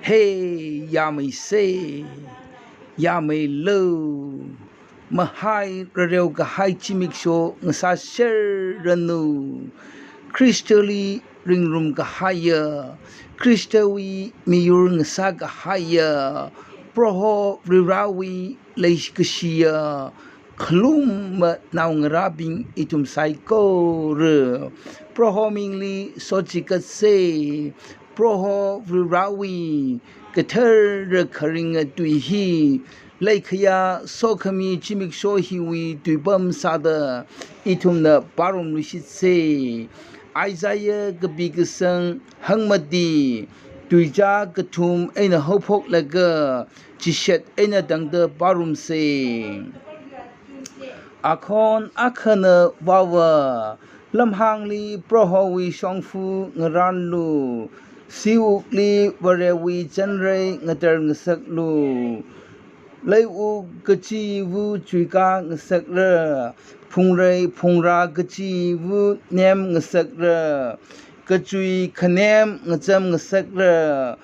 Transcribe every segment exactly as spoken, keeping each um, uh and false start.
Hey, yāmeisei, yāmeilu, mahai rareo kahai zimiksho ngasāserranu. Khristali ringrum kahaiya, Khristawui miyur ngasā kahaiya, Proho Varivarāwui leikashiya, khalum ma naongarābing ithum saikora. Proho mingli sochikatsei, Proho Varivarāwui kathara kharinga tui hi, leikhayā sokhami zimiksho hiwui tuipam sāda ithumna pārumluishitsei. Isaiah kapi kasang hangmati, tuizā kathum eina haophoklaga chishat eina tangda pārumsei. Akhon akhana vaowa, lamhāngli Prohowui shongfa ngarānlu, siwukli Varewui chanrei ngatar ngasaklu. Leiwuk kachiva chuikā ngasakra, phungrei phungrā kachiva nem ngasakra, kachui khanem ngacham ngasakra,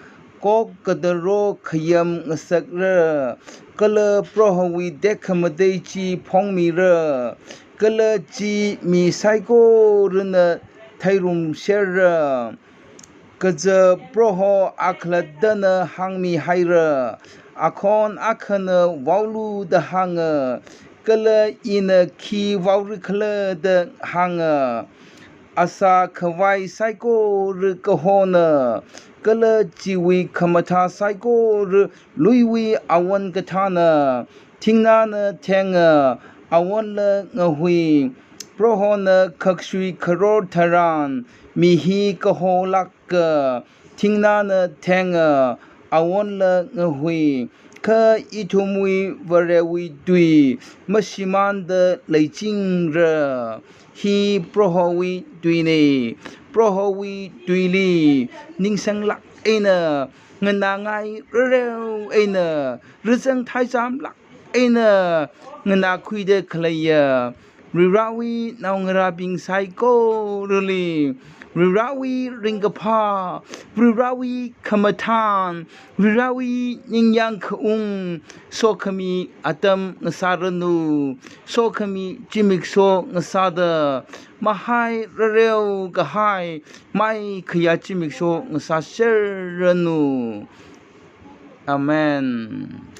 kok kataro khayam ngasakra, kala Prohowui tekhamatei chi phongmira, kala chi mi saikorana theirumserra. Kaja Proho akhalattana hāngmihaira, akhon akhana vaolu da hānga, kala ina khi vaorikhala da hānga. Asā khavai saikora kahona, kala chiwui khamathā saikora luiwui awon kathāna. Thingnāna thenga, awonla ngahui. Prohona khaksui kharor tharan, mi hi kaholāka. Thingnāna thenga, awonla ngahui. Kha ithumwui Varewui tui mashimānda leichingra. Hi Prohowui tuina. Prohowui tuili ningsanglāk eina, nganāngai rareo eina, razang theichamlāk eina nganākhuida khaleiya Varivarāwui naongarābing saikorali, Varivarāwui ringkaphā, Varivarāwui khamathān, Varivarāwui ningyāng khaung, sokhami atam ngasāranu, sokhami zimiksho ngasāda, mahai rareo kahai, maikhayā zimiksho ngasāserranu. Amen.